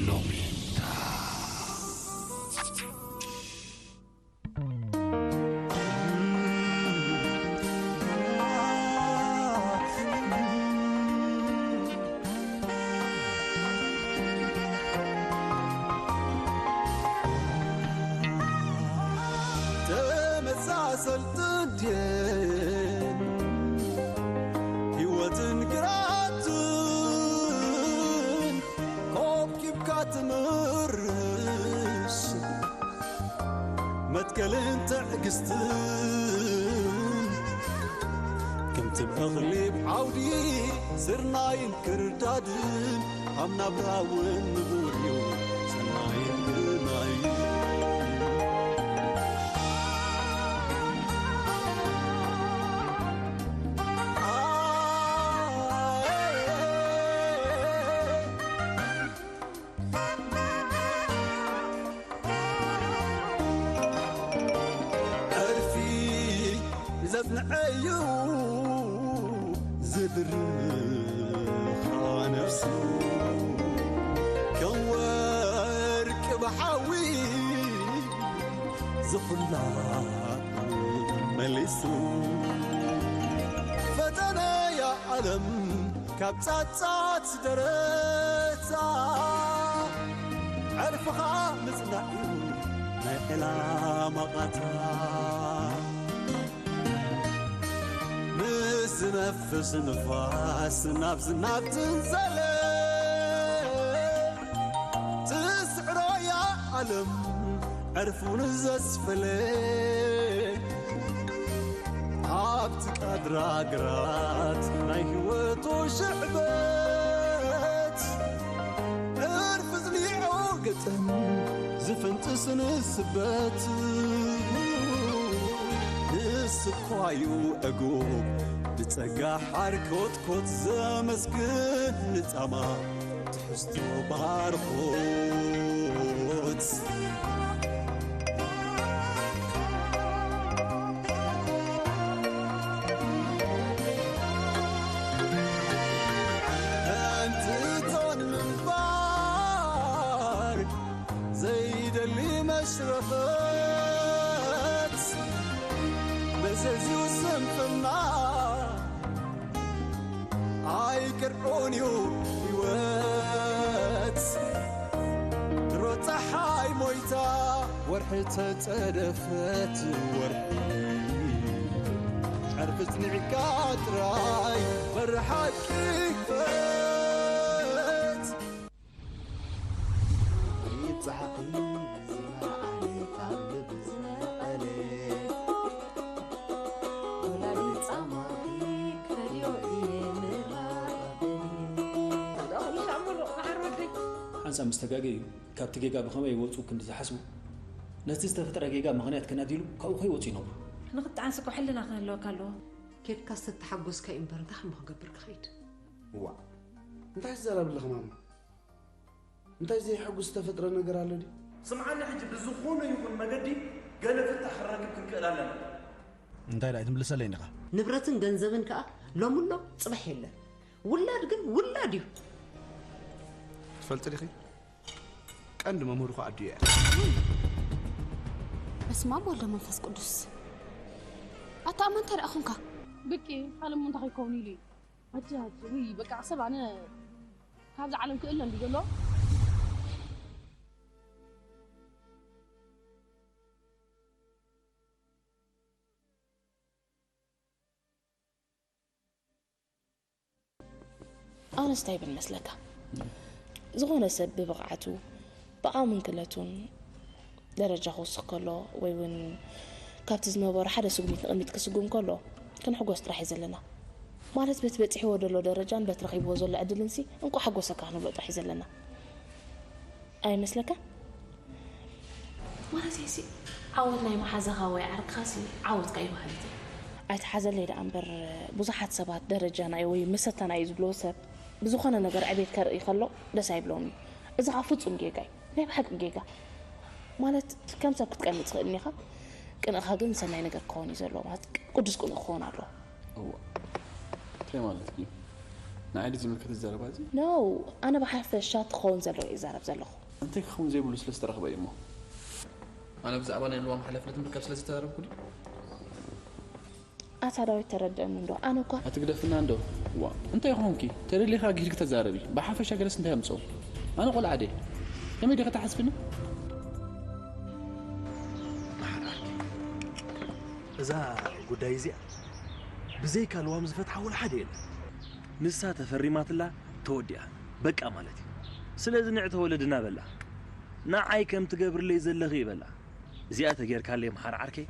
ሎሚታ። ተመሳሰልትን ድየን ህይወትን ግራትን ኮብኪብካ ትምርሽ መትከልን ትዕግስትን ከምቲ ብእኽሊ ብዓውዲ ስርናይን ክርዳድን ኣብ ናብራ እውን ንቡር እዩ ሰናይን ግርማይ። ዕርፊ ዘጽንዐዩ ዝድርኻ ነፍሱ ከም ወርቂ ብሓዊ ዝኹላ መሊሱ ፈተነያ ዓለም ካብ ጻጻት ደረታ ዕርፍኻ ምጽናዕ እዩ ናይ ዕላማ ቓታ። ምስ ዝነፍስ ንፋስ ናብ ዝናብ ትንዘለ ትስዕሮ እያ ዓለም ዕርፉን ዘስፈለ ኣብቲ ቃድራ ግራት ናይ ህይወቱ ሽዕበት ዕርፊ ዝሊዖ ገጠም ዝፍንጥስ ንስበት ንስኳዩ ዕጉብ ብጸጋ ሓርኮትኮት ዘመስግን ንጻማ ትሕዝቶ ባርኾት። እንትን ምንባር ዘይደሊ መሽረፈት መዘዝዩ ስንፍና ኣይቅርዖን እዩ ህይወት ድሮ ፀሓይ ሞይታ ወርሒ ተፀደፈት ወርሒ ዕርፊ ፅኒዕካ ጥራይ በሪ ሓቂ ክፈት። ይብጻሕኺ ዝመርዓኒ ካብ ልቢ ዝመቐለ። ወላዲ ጻማኺ ክፈድዮ እየ ምራቕ ኣቢኒ። ሓንሳብ ምስ ተጋገዩ፣ ካብቲ ጌጋ ብኸመይ ይወጹ ክንዲ ዝሓስቡ፣ ነቲ ዝተፈጥረ ጌጋ ምኽንያት ከናድይሉ ካብኡ ከይወጹ ይነብሩ። ንኽትዓንስ እኮ ሕልና ክህልወካ ኣለዎ። ኬድካስ ተተሓጎስካ እዩ እምበር፣ እንታይ እሞ ክገብር ክኸይድ? እዋእ፣ እንታይ ትዛረቢ ኣለኺ ማማ? እንታይ ዘየሐጉስ ዝተፈጥረ ነገር ኣሎ ድዩ? ስምዓኒ፣ ሕጂ ብዝኾነ ይኹን መገዲ ገለ ፍታሕ ክንረክብ ክንክእል ኣለና። እንታይ ደኣ ኣይትምልሰለይን ኢኻ? ንብረትን ገንዘብን ከኣ ሎምሎ ጽባሕ የለን። ውላድ ግን ውላድ እዩ። ትፈልጢ ዲኺ? ቀንዲ መምህሩ ኸኣ ኣዲኡ እያ። በስመ ኣብ ወወልድ ወመንፈስ ቅዱስ። ኣታ ኣማ እንታይ ደኣ ኾንካ? ብቂ፣ ካልእ እሞ እንታይ ከይከውን ኢሉ እዩ። ኣቲ፣ ኣቲ፣ ውይ፣ በቃ፣ ሰብ ኣነ ካብዛ ዓለም ክእለ እንዲ ዘሎ። ኣነስ እንታይ ይብል መስለካ? ዝኾነ ሰብ ብብቕዓቱ፣ ብኣምን ክእለቱን ደረጃ ክውስኽ ከሎ፣ ወይ እውን ካብቲ ዝነበሮ ሓደ ስጉሚት ንቕድሚት ክስጉም ከሎ፣ ክንሕጎስ ጥራሕ እዩ ዘለና። ማለት በቲ በጺሕዎ ዘሎ ደረጃን በቲ ረኺብዎ ዘሎ ዕድልን ሲ እንቋዕ ሓጎሰካ ክንብሎ ጥራሕ እዩ ዘለና። ኣይመስለካን? ማለት ሲ ዓወት ናይ መሓዛኻ ወይ ዓርክኻ ሲ ዓወትካ እዩ ማለት እዩ። ኣይትሓዘለይ ደኣ እምበር፣ ብዙሓት ሰባት ደረጃና እዩ ወይ መሰታና እዩ ዝብልዎ ሰብ ብዝኾነ ነገር ዕቤት ከርኢ ከሎ ደስ ኣይብሎምን እዩ። እዚ ኸኣ ፍጹም ጌጋ እዩ። ናይ ብሓቂ ጌጋ። ማለት ከም ሰብ ክትቀንእ ትኽእል እኒኻ፣ ቅንእኻ ግን ሰናይ ነገር ክኸውን እዩ ዘለዎ። ማለት ቅዱስ ቅኑዕ ክኸውን ኣለዎ። እዋ፣ እንታይ ማለት እዩ? ንዓይ ድዩ ዝምልከት ዘረባ እዚ? ኖ፣ ኣነ ብሓፈሻ ትኸውን ዘለዎ እየ ዝዛረብ ዘለኹ። እንታይ ክኸውን ዘይብሉ ስለ ዝተረኽበ እዩ እሞ። ኣነ ብዛዕባ ናይ ልዋም ሓላፍነት ምርካብ ስለ ዝተዛረብኩ ድዩ? ኣታ ዳዊት ተረድአኒ እንዶ ኣነ እኳ ኣትግደፍና እንዶ። ዋ እንታይ ኾንኪ? ተደሊኻ ጊድክ ተዛረቢ። ብሓፈሻ ገለስ እንታይ ኣምፅኦ? ኣነ ቆልዓ ድየ? ከመይ ዲኻ ትሓስብኒ? እዛ ጉዳይ እዚኣ ብዘይካ ልዋም ዝፈትሓ ወላ ሓደ የለን። ንሳ ተፈሪማትላ ተወዲኣ በቃ ማለት እዩ። ስለዚ ንዕተ ወለድና በላ ንዓይ ከም ትገብርለይ ዘለኺ ይበላ። እዚኣ ተጌርካለይ መሓር ዓርከይ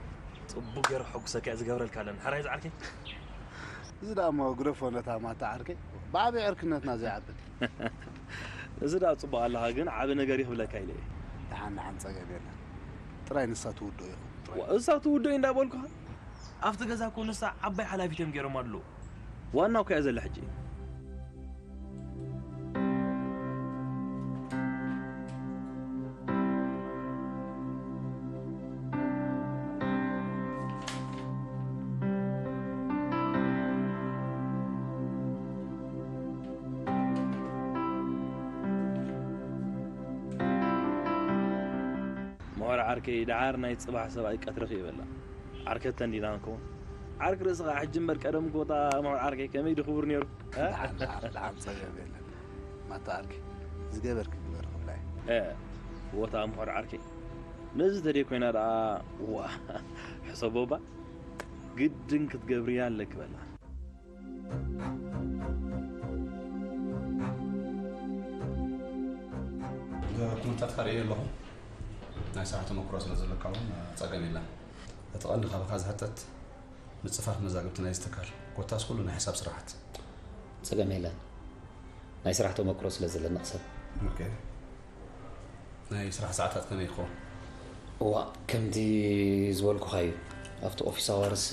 ጽቡቅ ገይረ ሕጉሰካ እየ ዝገብረልካ ኣለኒ። ሕራይ ዝዓርከይ። እዚ ደኣ እሞ ግደፎ ነታ ማታ ዓርከይ ብዓቢ ዕርክነትና ዘይዓብድ። እዚ ደኣ ጽቡቅ ኣለኻ ግን ዓቢ ነገር ይኽብለካ ኢለ እየ። ደሓን ደሓን ጸገም የለን። ጥራይ ንሳ ትውድኦ ይኹን። ዋ፣ እሳ ትውድኦ እዩ እንዳበልኩኻ ኣብቲ ገዛ እኮ ንሳ ዓባይ ሓላፊት እዮም ገይሮም ኣለዉ። ዋና እኮ እያ ዘላ ሕጂ። ምሁር ዓርከይ ደሓር ናይ ጽባሕ ሰብኣይ ቀትሪ ክይበላ ዓርከተን ዲና ንከውን ዓርክ ርእስኻ ሕጂ እምበር ቀደም ጎታ ምሁር ዓርከይ ከመይ ድኽቡር ነይሩ ደሓን ጸገም የለን ማታ ዓርከይ ዝገበርክ ግበር ክብላ እየ ቦታ ምሁር ዓርከይ ነዚ ተደይ ኮይና ደኣ ዋ ሕሰቦባ ግድን ክትገብርያ ኣለክ በላ። ኩነታትካ ርእየ ኣለኹ። ናይ ስራሕ ተመክሮ ስለ ዘለካ እውን ጸገም የለን። እቲ ቀንዲ ካባኻ ዝሕተት ምጽፋፍ መዛግብቲ ናይዚ ትካል ኮታስ ኩሉ ናይ ሕሳብ ስራሓት። ጸገም የለን። ናይ ስራሕ ተመክሮ ስለ ዘለኒ ክሰብ። ኦኬ። ናይ ስራሕ ሰዓታት ከመይ ይኸውን? እዋ ከምቲ ዝበልኩኻ እዩ ኣብቲ ኦፊስ ኣዋርስ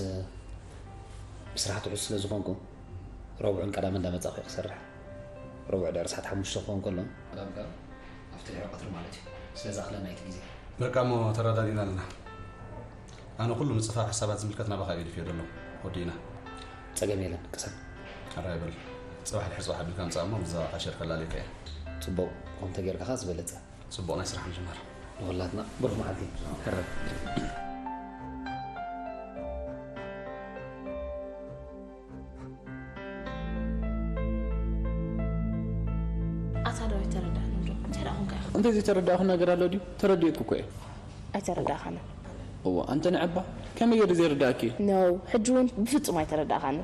ብስራሕ ትሑዝ ስለ ዝኾንኩ ረቡዕን ቀዳምን እንዳመጻእኩ እየ ክሰርሕ ረቡዕ ድሕሪ ሰዓት ሓሙሽተ ክኸውን ከሎ ቀዳም ከኣ ኣብቲ ድሕሪ ቀትሪ ማለት እዩ ስለዚ ኣኽለና እቲ ግዜ በቃ እሞ ተረዳዲና ኣለና ኣነ ኩሉ ምጽፋፍ ሕሳባት ዝምልከት ናባኻ እዩ ድፍዮ ዘሎ ወዲእና ጸገም የለን ቅሰን ሕራይ በል ጽባሕ ድሕሪ ጽባሕ ኣቢልካ ምጻእ እሞ ብዛዕባ ካሸር ከላልየካ እየ ጽቡቕ ከምኡ ተጌርካ ከኣ ዝበለጸ ጽቡቕ ናይ ስራሕ ምጅማር ንኹላትና ብሩኽ መዓልቲ ሕራይ ኣታ ዳዊት ተረዳእኒ እንዶ እንታይ ደኣ ኮንካ ኢኻ እንታይ ዘይተረዳእኹ ነገር ኣሎ ድዩ ተረዲኤኩ እኮ እየ ኣይተረዳእኻኒ እዋ ኣንተ ንዕባ ከመይ ገይሩ ዘይርዳእኪ ነው ሕጂ እውን ብፍጹም ኣይተረዳእኻኒ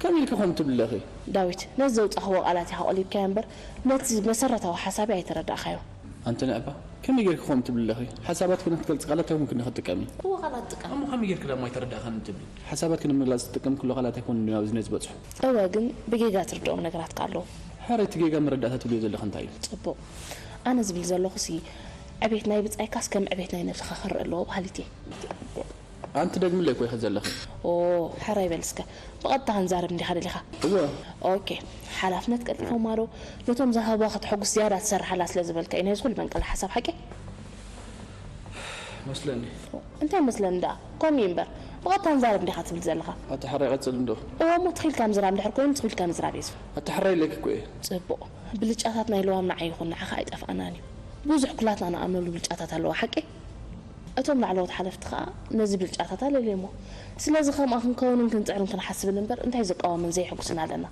ከመይ ኢልኪ ከምኡ ትብሊ ኣለኺ ዳዊት ነዚ ዘውጻእኽዎ ቃላት ኢኻ ቆሊብካዮ እምበር ነቲ መሰረታዊ ሓሳበይ ኣይተረዳእኻዮን ኣንቲ ንዕባ ከመይ ጌርኪ ከምኡ ትብሊ ኣለኺ? ሓሳባትኪ ንኽትገልጺ ቃላት እንታይ ኮንክኒ ክትጥቀሚ? እወ ቃላት ትጥቀም። እሞ ከመይ ጌርኪ ደኣ ማይ ተረዳእካኒ ትብሊ? ሓሳባትኪ ንምግላጽ ዝጥቀምክሉ ቃላት ኣይኮኑን ድዮም ኣብዚ ነዚ በጽሑ? እወ ግን ብጌጋ ትርድኦም ነገራት ከ ኣለዉ። ሕራይ እቲ ጌጋ መረዳእታ ትብልዮ ዘለኺ እንታይ እዩ? ጽቡቕ። ኣነ ዝብል ዘለኹሲ ዕቤት ናይ ብጻይካስ ከም ዕቤት ናይ ነብስኻ ክረኣ ኣለዎ በሃሊት እየ። ኣንቲ ደግምለይ እኮ ኢኺ ዘለኺ። ኦ፣ ሕራይ በል እስከ። ብቐጥታ ክንዛረብ እንዲኻ ደሊኻ? እወ። ኦኬ። ሓላፍነት ቀልጢፎማ ዶ? ነቶም ዝሃቡኻ ከተሐጉስ ዝያዳ ትሰርሓላ ስለ ዝበልካ እዩ ናይዚ ኩሉ መንቀሊ ሓሳብ ሓቂ? መስለኒ። እንታይ መስለኒ ደኣ? ከምኡ እዩ እምበር። ብቐጥታ ንዛረብ እንዲኻ ትብል ዘለኻ? ኣቲ ሕራይ ቀጽል እንዶ። እወ እሞ ትኺልካ ምዝራብ እንድሕር ኮይኑ ትኺልካ ምዝራብ እየ ዝብል። ኣቲ ሕራይ ኢለኪ እኮ እየ። ጽቡቕ። ብልጫታት ናይ ልዋም ንዓይ ይኹን ንዓኻ ኣይጠፍኣናን እዩ። ብዙሕ ኩላትና ንኣምነሉ ብልጫታት ኣለዋ ሓቂ? እቶም ላዕለዎት ሓለፍቲ ኸኣ ነዚ ብልጫታት ኣለልዮሞ። ስለዚ ከምኣ ክንከውንን ክንጽዕርን ክንሓስብን እምበር እንታይ ዝቃወምን ዘየሐጉስን ኣለና?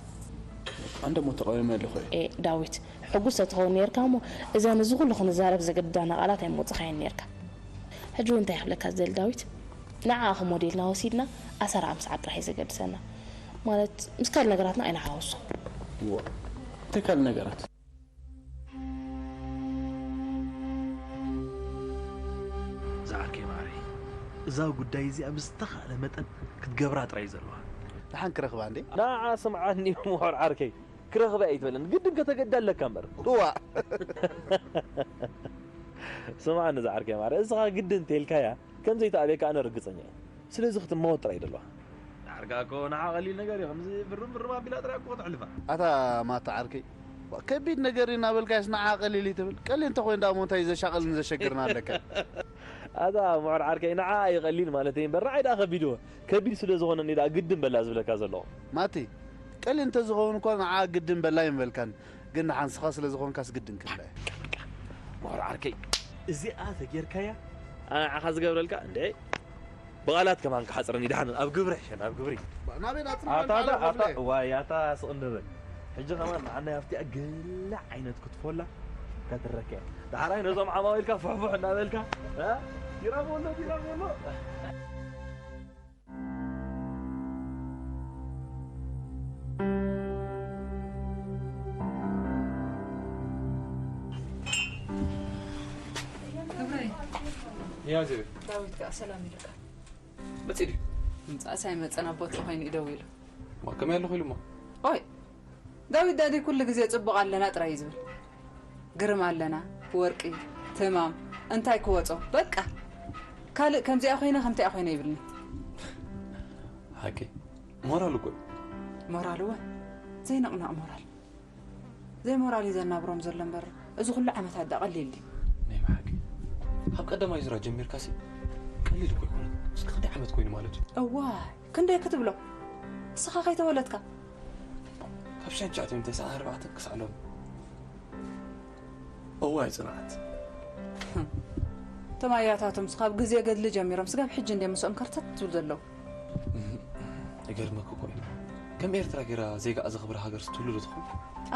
ኣንደሞ ተቓዊመ ኣለኹ እየ። ኤእ ዳዊት፣ ሕጉስ ተትኸውን ኔርካ እሞ እዘን እዚ ኩሉ ክንዛረብ ዘገድዳና ቃላት ኣይምወጻኻየን ኔርካ። ሕጂ እውን እንታይ ክብለካ ዝደሊ ዳዊት፣ ንዓኣ ከም ሞዴልና ወሲድና ኣሰራኣ ምስዓብ ጥራሕ እዩ ዘገድሰና። ማለት ምስ ካልእ ነገራትና ኣይንሓውሶ። እዋ፣ እንታይ ካልእ ነገራት? ዝዓርከይ ማዓረይ፣ እዛ ጉዳይ እዚኣ ብዝተኻእለ መጠን ክትገብራ ጥራይ እዩ ዘለዋ። ደሓን ክረኽባ እንዴ? ንዓ ስምዓኒ ምሁር ዓርከይ፣ ክረኽባ እየ ኣይትበለኒ፣ ግድን ከተገድዳ ኣለካ እምበር። እዋእ! ስምዓኒ ዝዓርከይ ማዓረይ፣ እስኻ ግድን እንተኢልካያ ከም ዘይትኣብየካ ኣነ ርግጸኛ እየ። ስለዚ ክትመወት ጥራይ እዩ ደለዋ። ዳርጋ እኮ ንዓ ቀሊል ነገር እዩ ከምዚ ብርም ብርም ኣቢላ ጥራይ እኮ ክትሕልፋ። ኣታ ማታ ዓርከይ ከቢድ ነገር እዩ እናበልካስ ንዓ ቀሊል እዩ ትብል ቀሊል እንተኮይኑ ደኣ እሞ እንታይ እዩ ዘሻቅልን ዘሸግርን ኣለካ። ኣታ ምዑር ዓርከይ ንዓ እዩ ቀሊል ማለተይ እምበር ንዓይ ደኣ ከቢድወ ከቢድ ስለዝኮነኒ ደኣ ግድን በላ ዝብለካ ዘለኹ። ማቲ ጠሊ እንተዝኸውን እኮ ንዓ ግድን በላ ኣይምበልካን። ግን ንሓንስኻ ስለ ዝኾንካስ ግድን ክብላ እየ። ምሁር ዓርከይ፣ እዚኣ ተጌርካያ ኣነ ንዓኻ ዝገብረልካ እንዴ? ብቓላት ከማን ክሓጽረኒ ደሓን ኣብ ግብሪ ሕሸን ኣብ ግብሪ። ናበይ ናጽና ኣታ ኣታ ኣታ ዋይ ኣታ ስቕ እንበል። ሕጂ ከማን ንዓናይ ኣብቲኣ ገለ ዓይነት ክትፎላ ከተረከ። ዳሕራይ ነዞም ዓማዊልካ ፍሕፉሕ እናበልካ እ? ቢራ ቦሎ ቢራ ቦሎ። ክብረይ። ያው ዜቤ። ዳዊት ከኣ ሰላም ኢሉካ። መጺእ ድዩ? ምምጻእስ ኣይመጸን፣ ኣብ ቦትኡ ኮይኑ እዩ ደው ኢሉ። ማ ከመይ ኣለኹ ኢሉ እሞ? ኦይ፣ ዳዊት ዳዲ ኩሉ ግዜ ጽቡቕ ኣለና ጥራይ እዩ ዝብል። ግርም ኣለና፣ ወርቂ፣ ትማም፣ እንታይ ክወጾ፣ በቃ። ካልእ ከምዚኣ ኮይነ ከምቲኣ ኮይነ ይብልኒ። ሓቂ ሞራል እኮ እዩ። ሞራል እወ፣ ዘይንቕነቕ ሞራል። ዘይሞራል እዩ ዘናብሮም ዘሎ እምበር፣ እዚ ኩሉ ዓመታት ዳ ቀሊል ድዩ? ናይ ብሓቂ ካብ ቀዳማይ ዙራ ጀሚርካሲ ቀሊል እኮ ኣይኮነን። እስኪ ክንደይ ዓመት ኮይኑ ማለት እዩ? እዋይ፣ ክንደይ ክትብሎ? ንስኻ ከይተወለድካ። ካብ ሽሕን ትሽዓተ ሚእትን ተስዓን ኣርባዕተን ክሳዕ ሎሚ። እዋይ ጽንዓት። እቶም ኣያታቶምስ ካብ ግዜ ገድሊ ጀሚሮም ስጋብ ሕጂ እንድዮም ምስኦም ከርተት ዝብሉ ዘለዉ። ይገርመካ እኮ እዩ። ከም ኤርትራ ጌራ ዜጋኣ ዘኽብራ ሃገር ትህሉ ዶ ትኾን?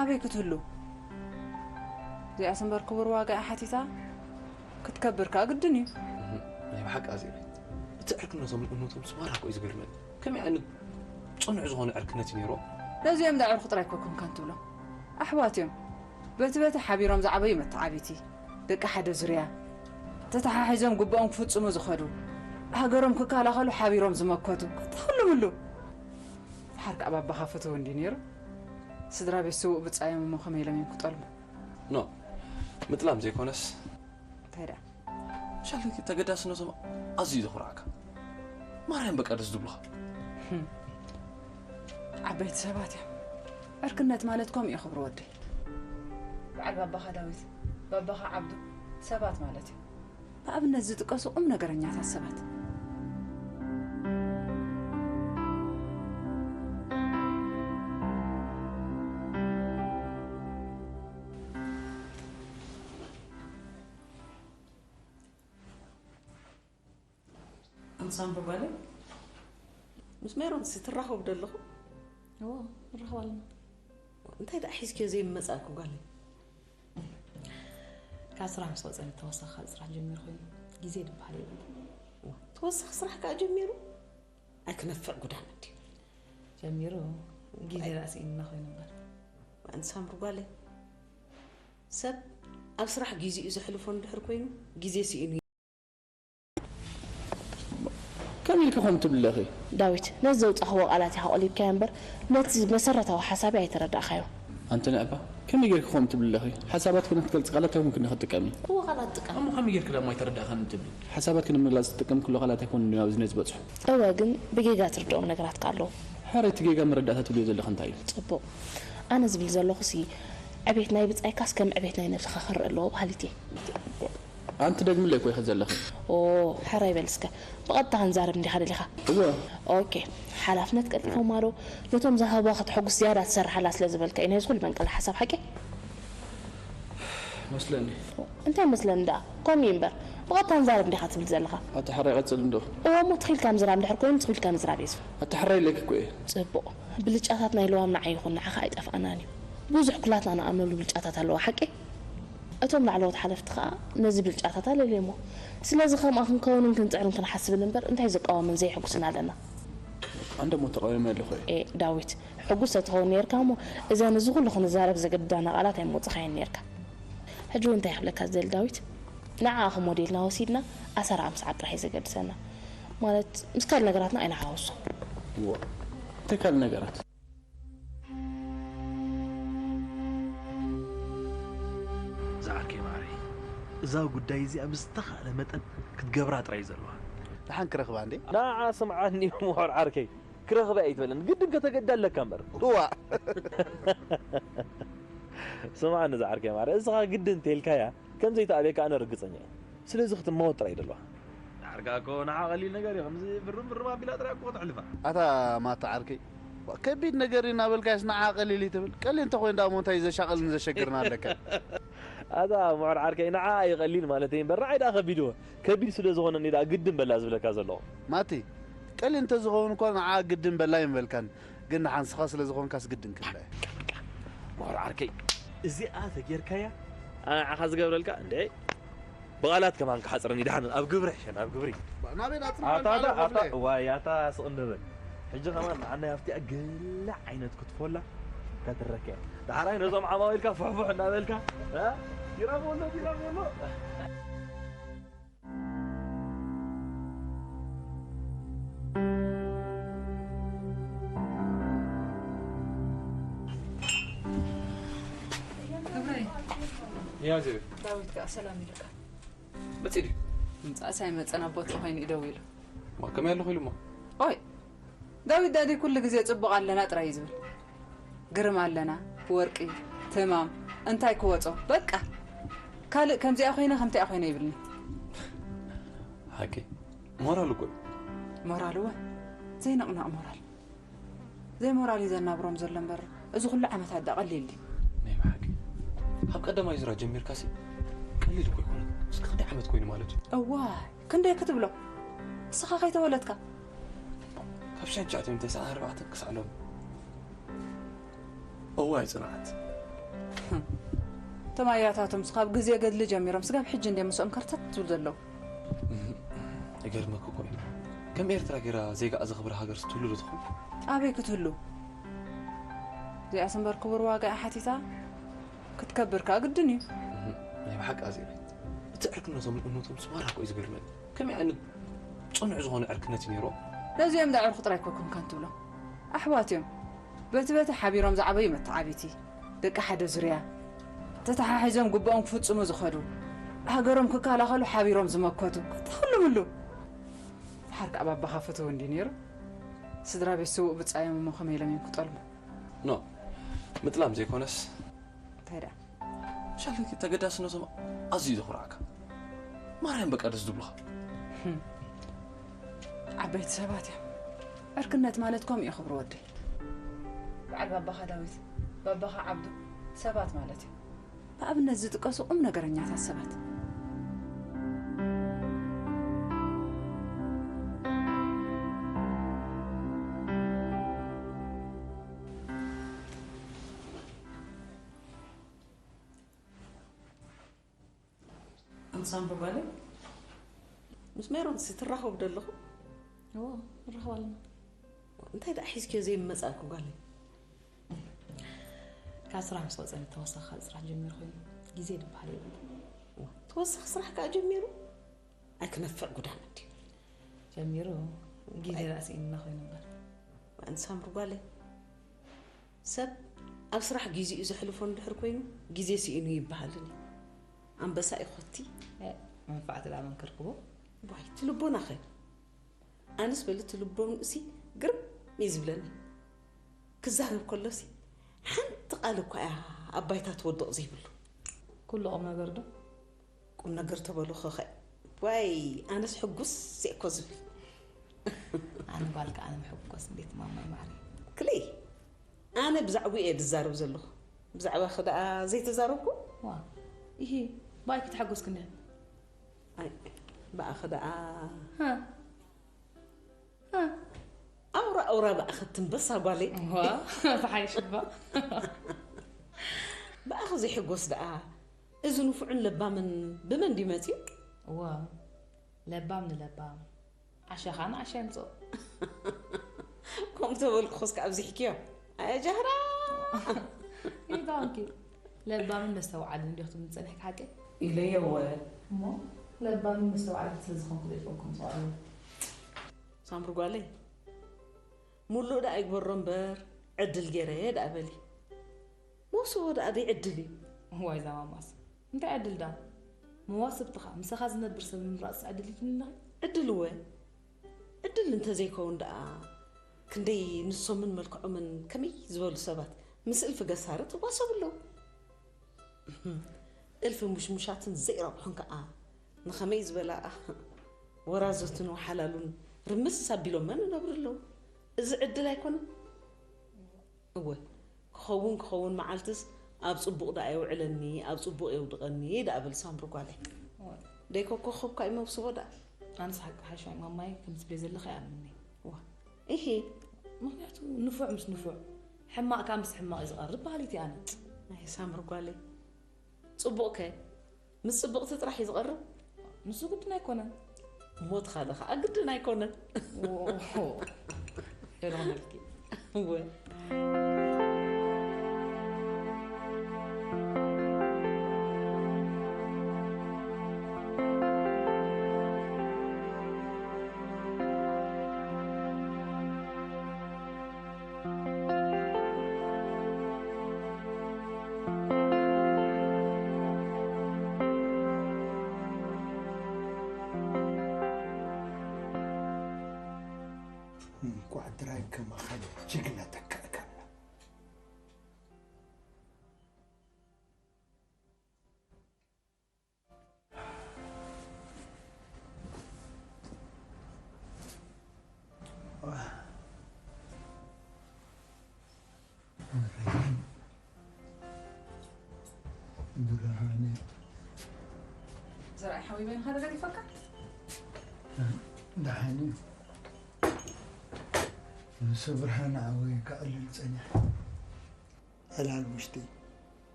ኣበይ ክትህሉ? እዚኣስ እምበር ክቡር ዋጋኣ ሓቲታ ክትከብር ከኣ ግድን እዩ። ናይ ብሓቂ ኣዜብ፣ እቲ ዕርክነቶም እምነቶም ስማራ እኮ እዩ ዝገርመኒ። ከመይ ዓይነት ጽኑዕ ዝኾነ ዕርክነት እዩ ነይርዎም? ነዚኦም ደኣ ዕርኩ ጥራይ እኮ ኣይኮንካን ትብሎም። ኣሕዋት እዮም። በቲ በቲ ሓቢሮም ዝዓበዩ መተዓቢቲ፣ ደቂ ሓደ ዙርያ፣ ተተሓሒዞም ግቡኦም ክፍጽሙ ዝኸዱ፣ ሃገሮም ክከላኸሉ ሓቢሮም ዝመከቱ፣ ተኸልምሉ። ድሓር ከኣ ባባኻ ፍትው እንዲ ነይሩ፣ ስድራ ቤት ስዉእ ብጻዮም እሞ ከመይ ኢሎም እዮም ክጠልሙ? ኖ፣ ምጥላም ዘይኮነስ እንታይ ደኣ? ሻለኪ ተገዳስነቶም ኣዝዩ ዘኹርዓካ። ማርያም በቃ ደስ ዝብሉኻ። ህም። ዓበይቲ ሰባት እዮም። ዕርክነት ማለት ከምኡ እዩ ክብሩ ወደይ። በዓል ባባኻ ዳዊት፣ ባባኻ ዓብዱ ሰባት ማለት እዩ። ብኣብነት ዝጥቀሱ ቁም ነገረኛታት ሰባት። ኣንሳምቦ ጓለይ፣ ምስ ሜሮንሲ ትራኸቡ ዶ ኣለኹም? እዎ፣ ንራኸብ ኣለና። እንታይ ደኣ ሒዝክዮ ዘይመጻእኩ ጓለይ? ካብ ስራሕ ምስ ወጸ ተወሳኺ ካልእ ስራሕ ጀሚሩ ኮይኑ፣ ግዜ ዝበሃል የብሉን። እዋ፣ ተወሳኺ ስራሕ ከኣ ጀሚሩ? ኣይክነፍዕ ጉዳም እንድዩ። ጀሚሩ፣ ግዜ ደኣ ስኢንና ኮይኑ እምበር። ኣንሳምቦ ጓለይ፣ ሰብ ኣብ ስራሕ ግዜኡ ዘሕልፎ እንድሕር ኮይኑ፣ ግዜ ስኢኑ ከመይ ኢልኪ ከምኡ ትብሊ ኣለኺ? ዳዊት፣ ነዚ ዘውጻእክዎ ቃላት ኢኻ ቆሊብካዮ እምበር፣ ነቲ መሰረታዊ ሓሳበይ ኣይተረዳእካዮን። ኣንቲ ንዕባ፣ ከመይ ጌርኪ ከምኡ ትብሊ ኣለኺ? ሓሳባትኪ ንክትገልጺ ቃላት ኣይኮንክን ኢኺ ትጥቀሚ። እወ፣ ቃላት እጥቀም። እሞ ከመይ ጌርኪ ደኣ ኣይተረዳእካን ትብሊ? ሓሳባትኪ ንምግላጽ ትጥቀምክሎ ቃላት ኣይኮኑን እዮም ኣብዚ ነዚ ዝበጽሑ። እወ፣ ግን ብጌጋ ትርድኦም ነገራት ከኣ ኣለዉ። ሕራይ፣ እቲ ጌጋ መረዳእታ ትብልዮ ዘለኺ እንታይ እዩ? ጽቡቕ። ኣነ ዝብል ዘለኹሲ፣ ዕቤት ናይ ብጻይካስ ከም ዕቤት ናይ ነብስኻ ክረኣ ኣለዎ በሃሊት እየ። ኣንቲ ደግምለይ እኮ ኢኺ ዘለኺ። ኦ፣ ሕራይ በል እስከ። ብቐጥታ ክንዛረብ እንዲኻ ደሊኻ? እወ። ኦኬ። ሓላፍነት ቀልጢፎማ ዶ? ነቶም ዝሃቡዋ ከተሐጉስ ዝያዳ ትሰርሓላ ስለ ዝበልካ እዩ ነዚ ኩሉ መንቀሊ ሓሳብ ሓቂ? መስለኒ። እንታይ መስለኒ ደኣ? ከምኡ እዩ እምበር። ብቐጥታ ንዛረብ እንዲኻ ትብል ዘለኻ? ኣቲ ሕራይ ቀጽል እንዶ። እወ እሞ ትኺልካ ምዝራብ እንድሕር ኮይኑ ትኺልካ ምዝራብ እዩ ዝብል። ኣቲ ሕራይ ኢለኪ እኮ እየ። ጽቡቕ። ብልጫታት ናይ ለዋም ንዓይ ይኹን ንዓኻ ኣይጠፍኣናን እዩ። ብዙሕ ኩላትና ንኣምነሉ ብልጫታት ኣለዋ ሓቂ? እቶም ላዕለዎት ሓለፍቲ ኸኣ ነዚ ብልጫታት ኣለልዮሞ። ስለዚ ከምኣ ክንከውንን ክንጽዕርን ክንሓስብን እምበር እንታይ ዝቃወምን ዘየሐጉስን ኣለና? ኣንደ እሞ ተቃዊመ ኣለኹ እየ። ኤ ዳዊት፣ ሕጉስ ተትኸውን ኔርካ እሞ እዘን እዚ ኩሉ ክንዛረብ ዘገድዳና ቃላት ኣይምወጽኻየን ኔርካ። ሕጂ እውን እንታይ ክብለካ ዝደሊ ዳዊት፣ ንዓኣ ከም ሞዴልና ወሲድና ኣሰራኣ ምስዓብ ጥራሕ እዩ ዘገድሰና። ማለት ምስ ካልእ ነገራትና ኣይንሓውሶ። እዋ፣ እንታይ ካልእ ነገራት? ዝዓርከይ ማዕረይ፣ እዛ ጉዳይ እዚኣ ብዝተኻእለ መጠን ክትገብራ ጥራይ እዩ ዘለዋ። ደሓን ክረኽባ እንዴ? ንዓ ስምዓኒ ምሁር ዓርከይ፣ ክረኽባ ኣይትበለን፣ ግድን ከተገዳ ኣለካ እምበር። እዋ። ስምዓኒ ዝዓርከይ ማዕረ፣ እስኻ ግድን እንተኢልካያ፣ ከም ዘይትኣብየካ ኣነ ርግጸኛ እየ። ስለዚ ክትመወት ጥራይ እዩ ደለዋ። ዳርጋ እኮ ንዓ ቀሊል ነገር እዩ፣ ከምዚ ብርም ብርም ኣቢላ ጥራይ እኮ ተሕልፋ። ኣታ ማታ ዓርከይ፣ ከቢድ ነገር እዩ እናበልካስ ንዓ ቀሊል እዩ ትብል? ቀሊል እንተኾይኑ ደኣ እሞ እንታይ እዩ ዘሻቕልን ዘሸግርን ኣለካ? ኣታ ምዑር ዓርከይ፣ ንዓ እዩ ቀሊል ማለት እዩ እምበር ንዓይ ደኣ ከቢድ እዎ። ከቢድ ስለ ዝኾነኒ ደኣ ግድን በላ ዝብለካ ዘለኹ። ማቲ፣ ቀሊል እንተዝኸውን እኮ ንዓ ግድን በላ ኣይምበልካን። ግን ንሓንስኻ ስለ ዝኾንካስ ግድን ክብላ እየ። ምዑር ዓርከይ፣ እዚኣ ተጌርካያ ኣነ ንዓኻ ዝገብረልካ እንደ ብቓላት ከማን ክሓፅረኒ ደሓን ኣብ ግብሪ ሕሸን ኣብ ግብሪ። ናበይ ናፅና ኣታ ኣታ ኣታ ዋይ ኣታ ስቕ እንበል። ሕጂ ከማን ንዓናይ ኣብቲኣ ገለ ዓይነት ክትፎላ ከተረከ። ዳሕራይ ነዞም ዓማዊልካ ፍሕፉሕ እናበልካ እ? ይረኽበሎ ይረኽበሎ። ክብረይ፣ ያዘ ዳዊት ከኣ ሰላም ኢልካ። መጺእ ድዩ? ምምጻእስ ኣይመጸን፣ ኣብ ቦትኡ ኮይኑ እዩ ደው ኢሉ። ማ ከመይ ኣለኹ ኢሉ እሞ? ኦይ፣ ዳዊት ዳዲ ኩሉ ግዜ ጽቡቕ ኣለና ጥራይ እዩ ዝብል። ግርም ኣለና፣ ወርቂ፣ ትማም፣ እንታይ ክወጾ፣ በቃ። ካልእ ከምዚኣ ኮይነ፣ ከምቲኣ ኮይነ ይብልኒ። ሓቂ ሞራል እኮ እዩ። ሞራል እወ፣ ዘይንቕነቕ ሞራል። ዘይሞራል እዩ ዘናብሮም ዘሎ እምበር፣ እዚ ኩሉ ዓመታት ደኣ ቀሊል ድዩ? ናይ ብሓቂ ካብ ቀዳማይ ዙራ ጀሚርካሲ ቀሊል እኮ ኣይኮነን። እስከ ክንደይ ዓመት ኮይኑ ማለት እዩ? እዋይ፣ ክንደይ ክትብሎ? ንስኻ ከይተወለድካ። ካብ ሽሕን ትሽዓተ ሚእትን ተስዓን ኣርባዕተን ክሳዕ ሎሚ። እዋይ ጽንዓት። እቶም ኣያታቶምስ ካብ ግዜ ገድሊ ጀሚሮም ስጋብ ሕጂ እንድዮም ምስኦም ከርተት ዝብሉ ዘለዉ። ይገርመኪ እኮ እዩ። ከም ኤርትራ ጌራ ዜጋኣ ዘኽብር ሃገር ስትህሉ ዶ ትኾን? ኣበይ ክትህሉ? እዚኣስ እምበር ክቡር ዋጋ እያ ሓቲታ። ክትከብር ከኣ ግድን እዩ። ናይ ብሓቂ ኣዜበይ፣ እቲ ዕርክነቶም እምነቶም ስማራ እኮ እዩ ዝገርመኒ። ከመይ ዓይነት ጽኑዕ ዝኾነ ዕርክነት እዩ ነይሮም? ነዚኦም ደኣ ዕርኩ ጥራይ እኮ ኣይኮንካን ትብሎም። ኣሕዋት እዮም። በቲ በቲ ሓቢሮም ዝዓበዩ መተዓቢቲ፣ ደቂ ሓደ ዙርያ፣ ተተሓሒዞም ግቡኦም ክፍጽሙ ዝኸዱ፣ ሃገሮም ክከላኸሉ ሓቢሮም ዝመከቱ፣ ክትሕልምሉ። ድሓር ከኣ ባባኻ ፍትው እንድዩ ነይሩ። ስድራ ቤት ስዉእ ብጻዮም እሞ ከመይ ኢሎም እዮም ክጠልሙ? ኖ፣ ምጥላም ዘይኮነስ እንታይ ደኣ? ሻለኪ ተገዳስነቶም ኣዝዩ እዩ ዘኹርዓካ። ማርያም በቃ ደስ ዝብሉኻ። ዓበይቲ ሰባት እዮም። ዕርክነት ማለት ከምኡ እዩ ክብሩ ወደይ። በዓል ባባኻ ዳዊት፣ ባባኻ ዓብዱ ሰባት ማለት እዩ። ብኣብነት ዝጥቀሱ ቁም ነገረኛታት ሰባት። ኣንሳምቦ ጓለይ፣ ምስ ሜሮን ሲ ትራኸቡ ዶ ኣለኹም? እዎ፣ ንራኸብ ኣለና። እንታይ ደኣ ሒዝክዮ ዘይምመጻእኩ ጓለይ? ካብ ስራሕ ምስ ወጸ ተወሳኺ ካልእ ስራሕ ጀሚሩ ኮይኑ ግዜ ዝበሃል የብሉን። ተወሳኺ ስራሕ ከኣ ጀሚሩ? ኣይክነፍዕ ጉዳም እንድዩ። ጀሚሩ ግዜ ደኣ ስኢንና ኮይኑ እምበር። ኣንሳምሪ ጓለይ፣ ሰብ ኣብ ስራሕ ጊዜኡ ዘሕልፎ እንድሕር ኮይኑ ግዜ ስኢኑ ይበሃልን እዩ። ኣንበሳ ኢኾቲ። መንፋዕቲ ደኣ መን ከርክቦ? ዋይ እቲ ልቦናኸ? ኣነስ በሊ እቲ ልቦንኡሲ ግርም እዩ ዝብለኒ። ክዛረብ ከሎሲ ሓንቲ ቃል እኳ እያ ኣብ ባይታ ትወድቕ ዘይብሉ። ኩሉ ቁም ነገር ዶ? ቁም ነገር ተበሉ ኸኸ ዋይ ኣነስ ሕጉስ እየ እኮ ዝብል። ኣነ ጓል ከኣ ንምሕጎስ እንዴት ማማይ ማዕረ። ክሊ ኣነ ብዛዕባኡ እየ ዝዛረብ ዘለኹ። ብዛዕባኺ ደኣ ዘይተዛረብኩ? ዋ፣ ኢሂ፣ ብኣይ ክትሓጎስኪ እንድያ። ኣይ፣ ብኣኺ ደኣ። ሃ። ሃ። ኣውራ ኣውራ ብኣኺ ትንበሳ ጓለይ። ዋ፣ ተሓይሽባ። ብኣኺ ዘይሕጎስ ደኣ፣ እዚ ንፉዕን ለባምን ብመን ድዩ መጺኡ? እዋ፣ ለባም ንለባም። ዓሻ ኸኣ ንዓሻ የምጽኦ። ከምኡ ተበልኩ ኸስከ ኣብዚሕክዮ። ኣየ ጃህራ! ይባንኪ። ለባምን መስተውዓልን እንዲኹም ዝጸንሕኪ ሓቂ? ኢለዮ እወ። እሞ ለባምን መስተውዓልን ስለ ዝኾንኩ ዶ ይፈልኩም ሰውዓሉ? ሳምሪ ጓለይ፣ ሙሉእ ደኣ ይግበሮ እምበር፣ ዕድል ገይረ ደኣ በሊ። መውስቦ ደኣ ደይ ዕድል እዩ። እዋይ እዛ ማማስ። እንታይ ዕድል ደኣ? መዋስብትኻ፣ ምሳኻ ዝነብር ሰብ ንምምራጽ ዕድል ይትምኒ ኣለኺ? ዕድል እወ። ዕድል እንተዘይከውን ደኣ ክንደይ ንሶምን መልክዖምን ከመይ ዝበሉ ሰባት ምስ እልፊ ገሳርጥ ይዋሰቡ ኣለዉ። እልፊ ሙሽሙሻትን ዘይረብሑን ከኣ ንኸመይ ዝበላ ወራዘቱን ወሓላሉን ርምስ ኣቢሎመን ይነብሩ ኣለዉ። እዚ ዕድል ኣይኮነን? እወ፣ ክኸውን ክኸውን መዓልትስ ኣብ ጽቡቕ ደኣ የውዕለኒ፣ ኣብ ጽቡቕ የውድቐኒ ደኣ በል ሳምሪ ጓለይ። እወ። ደይኮ ኮኸብካ እዩ መብስቦ ደኣ። ኣነስ ሓቂ ሓሻይ ማማይ ከም ትብልዮ ዘለኺ ኣይኣምንን እየ። እወ። ኢሂ። ምኽንያቱ ንፉዕ ምስ ንፉዕ፣ ሕማቕ ከኣ ምስ ሕማቕ እዩ ዝቐርብ በሃሊት እየ ኣነ። ኣይ ሳምሪ ጓለይ። ጽቡቕ ከ? ምስ ጽብቕቲ ጥራሕ እዩ ዝቐርብ? ንሱ ግድን ኣይኮነን። ሞት ካልእ ኸኣ ግድን ኣይኮነን። ኦሆ። ይርሕመልኪ። እወ። እንኳዕ ድራይ ከማኻ ጅግና ተካእካና። ብርሃነ። ዘርኣይ ሓወይ በይንኻ ተገዲፈካ? ደሓን እዩ። ንሱ ብርሃነ ዓወይ ከዕልል ጸኒሐ። ዕላል ውሽጢ፣